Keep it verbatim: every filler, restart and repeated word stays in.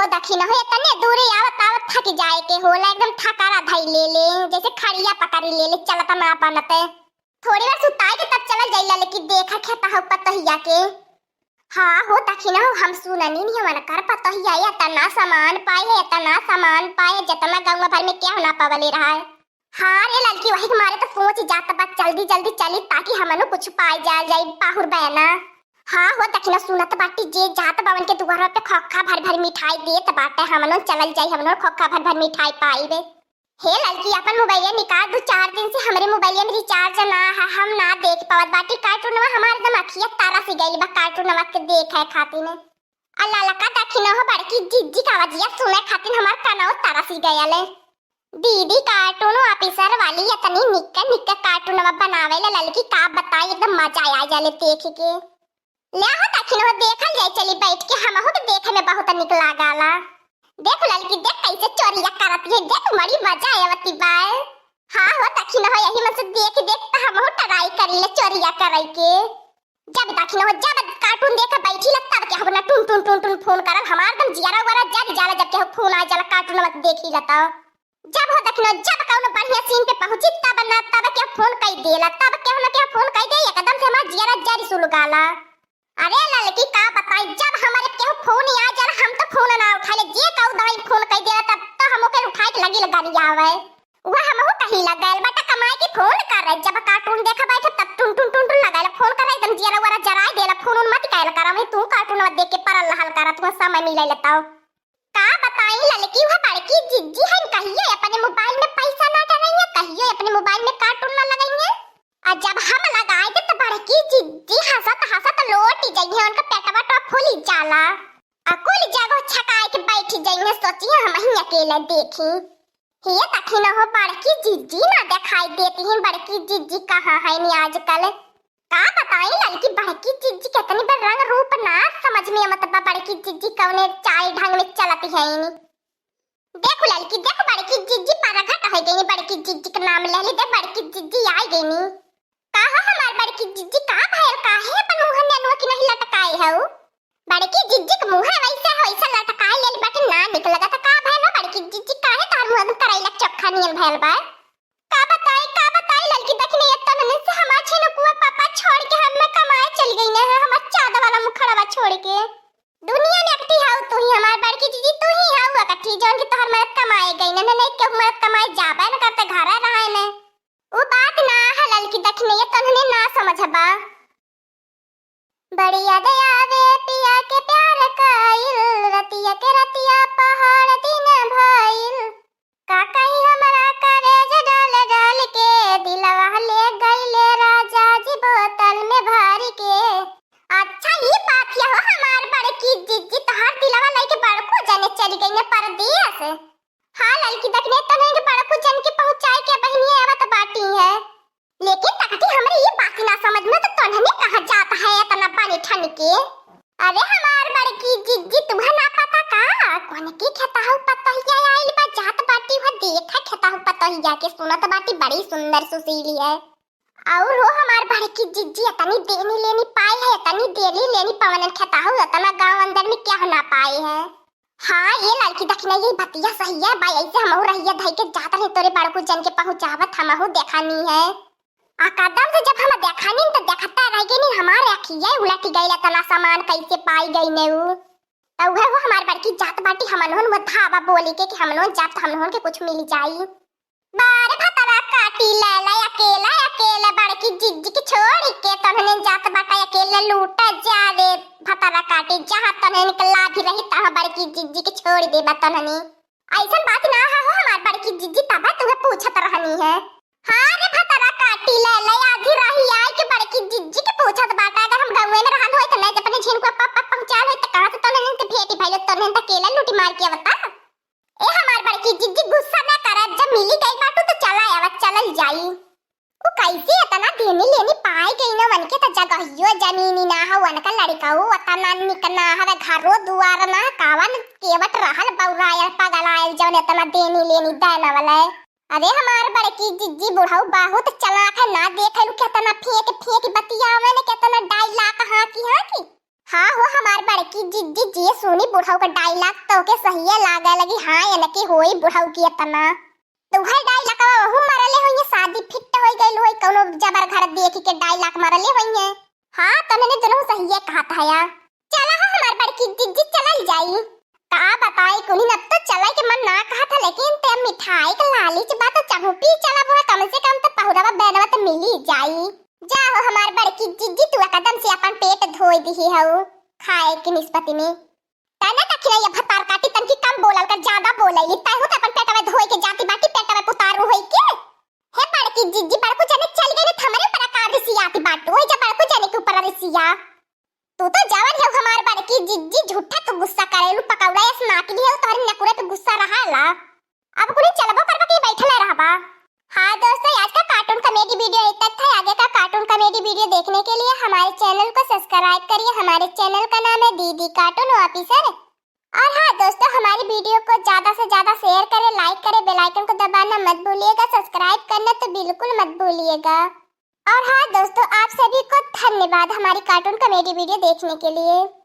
ओ दखिनहो, एतने दूरी आवत आवत थक जाए के होला, एकदम थकारा धई ले ले, जैसे खड़िया पकड़ी ले ले, चलत ना बनते। थोड़ी बार सुताई के तब चलल जाई ललकी, देखा खेता हो पतोहिया के। हाँ हो दखिनहो, हम सुननी नहीं, हमन कर पतोहिया एतना सामान पाए है, एतना सामान पाए है, जतना गाँव भर में केहू ना पवले रहा है। हाँ रे ललकी, वही के मारे तो सोच जात बा, जल्दी जल्दी चली, ताकि हमनहु कुछ पाए जाए जाई पाहुर बहना। हाँ हो दखिनहो, सुनत बाटी जे जात बा उनके दुआरा पे खोखा भर भर मिठाई देत बाटे, हमनहु चलल जाई, हमनहु खोखा भर भर मिठाई पाई रे। हे ललकी, अपन मोबाइलिया निकाल, दू चार दिन से हमरे मोबाइलिया में रिचार्ज ना है, हम ना देख पावत बाटी कार्टूनवा, हमार एकदम अखिया तरस गइल बा कार्टूनवा के देखे खातिर। आ ललका दखिनहो, बड़की जिज्जी का आवाजिया सुने खातिर हमार कनवा तरस गयल। दीदी कार्टून ऑफिसर वाली इतनी निक निक कार्टूनवा बनावेले ललकी, का बताई, एकदम मजा आ जाले देख के। ले हो दखिनहो, देखल जाए, चली बैठ के, हमहू के देखे में बहुत निक लागाला। देख ललकी, देख कैसे चोरिया करत है, देख बड़ी मजा आवती बा। हाँ हो दखिनहो, यही मन से देख देख त हमहू ट्राई करी ले चोरिया करे के। जब दखिनहो, जब कार्टून देख बैठी ला तब केहू ना टुन टुन टुन टुन फोन करल, हमार एकदम जियरा वरा जर जाला जब केहू फोन आ जाला कार्टून मत देखी ला तब। जब हो दखिनहो, जब कौनो बढ़िया सीन पे पहुँची तब ना, तब केहू फोन कई देला, तब केहू ना केहू फोन कई दे, एकदम से हमार जियरा जरी सुलगाला। अरे ललकी का बताई, जब हमारे केहू फोन आ जाला हम तो फोन ना उठाइले, जे केहू दाई फोन कई देला तब तो हम ओके उठाए के लगी लगानी आवे। वह हमहू कहीं लग गए बेटा कमाए की फोन करे, जब कार्टून देखा बैठे तब टुन टुन टुन टुन लगाए फोन करे, एकदम जियरा वरा जराए देला, फोन उन मत कैल करा, वही तू कार्टून देख के परल रहल करा, तू समय मिले लेताओ। का बताई ललकी, वह बड़की जिज्जी हन, कहियो अपने मोबाइल में पैसा ना डलइया, कहियो अपने मोबाइल में कार्टून ना लगइया। आ जब हम लगाए दे तो बड़की जिज्जी हंसत हंसत लोट जइहे, उनका पेटवा तो फूली जाला। आ कुल जगह छकाए के बैठ जइहे, सोचिए हम ही अकेले देखी। हे दखिनहो, बड़की जिज्जी ना देखाई देती हैं, बड़की जिज्जी कहाँ है नी आजकल। का बताई ललकी, बड़की जिज्जी के तनी बड़ रंग रूप ना समझ में आवत बा, बड़की जिज्जी कौने चाल ढंग में चलती है नी। देखो ललकी, देखो बड़की जिज्जी परगट हो गई, बड़की जिज्जी के नाम ले ली, देख बड़की जिज्जी आ गई नी। का हो हमार बड़की जिज्जी, का भयल, काहे अपन मुँह में अनवा की नहीं लटकाए हो? बड़की जिज्जी के मुँह वैसे हो, ऐसे लटकाए लेल बाटे, ना निक लगत। का भयल हो बड़की जिज्जी, काहे तोहर मुँह एकदम करैला के चोखा नियन भयल बा? का बताई, का बताई ललकी, देखने ये तनने से हमार छिनुकुआ पापा छोड़ के हम में कमाए चल गई ने, हमार चाँद वाला मुखड़वा छोड़ के। दुनिया में एकठी हाउ तू ही हमार बड़की जिज्जी, तू ही हाउ एकठी, जौन की तोहर मरद कमाए गई ने, नहीं केहू मरद कमाए जाबे न करते, घरे रहे ने। उ बात ना है ललकी, देखने ये तनने ना समझबा। बड़ी याद आवे पिया के प्यार कइल, रतिया के रतिया पहाड़ दिन भइल। का कही हमरा करेज डाल डाल के, दिलवा ले गइले राजा जी बोतल में भर के। अच्छा, ई बात है हो हमार बड़की जिज्जी, तोहार दिलवा लेके बड़को जने चली गई ने परदेस। हाँ ललकी, देखने तनन के बड़को जन के पहुँचाए के बहिनिया आवत बाटी है। लेकिन तकती हमरे ये बात ना समझ में तो तोन्हने कहाँ जात है इतना पानी ठन के। अरे हमार बड़की जिज्जी, तुम्हें ना पता का? कौन की खेताहू पतोहिया आइल बा, जात बाटी हुआ देखा खेताहू पतोहिया के, सुनत बाटी बड़ी सुंदर सुशीली है। और हो हमार बड़की जिज्जी, इतनी देनी लेनी पाए है, इतनी देनी लेनी पवनन खेताहू, इतना गाँव अंदर में क्या ना पाए है। हाँ, ये ललकी दखिना, ये बतिया सही है भाई, ऐसे हमहू रहिया धई के जात रही तोरे बड़कू जन के पहुँचावत हमहू देखानी है। आ कदम से जब हम देखानी तो देखता रह गई, हमारे अखिया उलट गई, इतना सामान कैसे पाई गई ने उ। तो वह वो हमार बड़की जात बाटी, हमनहुन वो धावा बोली के कि हमनहुन जात, हमनहुन के कुछ मिल जाई। बारे भतरा काटी ले ले अकेला अकेला बड़की जिज्जी के छोड़ के, तोहने जात बाटा अकेला लूटा जा रे भतरा काटी, जहाँ तोहने के लाभी रही तहाँ बड़की जिज्जी के छोड़ देबा तोहने। ऐसन बात ना है हो हमार बड़की जिज्जी, तब तुहे पूछत रहनी है। हाँ रे भतरा काटी ले ले आधी राही आए के बड़की जिज्जी के पूछत बाटा, अगर हम गाँवे में रहन होई त नहीं अपने झिन को पप पप पहुँचाल होई त कहाँ से तोहने के भेटी भाई लोग तोहने त अकेला लूटी मार के अवता। ए हमार बड़की जिज्जी, गुस्सा ना करब, जब मिली गई बाटू तो चला आवा, चलल जाई। उ कैसे इतना देनी लेनी पाए गई ना, उनके तो जगहियो जमीनी ना हो, उनका लड़का हो इतना निक ना हवे, घरो दुआर ना, कावन केवट रहल बौरायल पगलायल जौन इतना देनी लेनी देना वाला है। अरे हमार बड़की जिज्जी बुढ़ऊ बहुत चालाक है, ना देखे लू कितना फेंक फेंक बतियावे ने, कितना डायलॉग हाँ की हाँ की। हाँ हो हमार बड़की जिज्जी, जे सुनी बुढ़ऊ के dialogue तो के सहिए लागे लगी। हाँ, एनके होई बुढ़ऊ की इतना। तो उहे dialogue वहू मरले होइए, शादी fit होई गइल होई, कौनो जबर घर देखी के dialogue मरले होइए। हाँ, तने ने जनहू सहिए कहत हया। चला हो हमार बड़की जिज्जी, चलल जाई। का बताई कुनी, अब तो चले के मन ना कहत है, लेकिन ते मिठाई के लालच बा तो चहूँ पी चला बुआ, कम से कम तो पहुरवा बहनवा तो मिली जाई। जा हो हमार बड़की जिज्जी, तू एकदम से अपन पेट धोई दिही हऊ खाए के निस्बत में। तने तखिना ये भतार काटी तनकी कम बोलल कर, ज्यादा बोलैली। तैहू तो अपन पेटवा धोई के जाती बाटी, पेटवा पुतारू होई के। हे बड़की जिज्जी, बड़कू जने चल गई ना, हमरे ऊपर का रिसियाती बाटू, ओई जा बड़कू जने के ऊपर रिसिया। तू तो जवन है हमार बड़की जिज्जी, झूठा तू गुस्सा करेलू, पकौड़ा यस नाक ली है, तोहरे नकुरे पे गुस्सा रहाला। अब कुनी चलबो करबा कि बैठले रहबा? हाँ दोस्तों, आज का cartoon comedy video इतना था। आगे का cartoon comedy video देखने के लिए हमारे channel को subscribe करिए, हमारे channel का नाम है दीदी Cartoon Officer। और हाँ दोस्तों, हमारी video को ज्यादा से ज्यादा share करें, like करें, bell icon को दबाना मत भूलिएगा, subscribe करना तो बिल्कुल मत भूलिएगा। और हाँ दोस्तों, आप सभी को धन्यवाद हमारी cartoon comedy video देखने के लिए।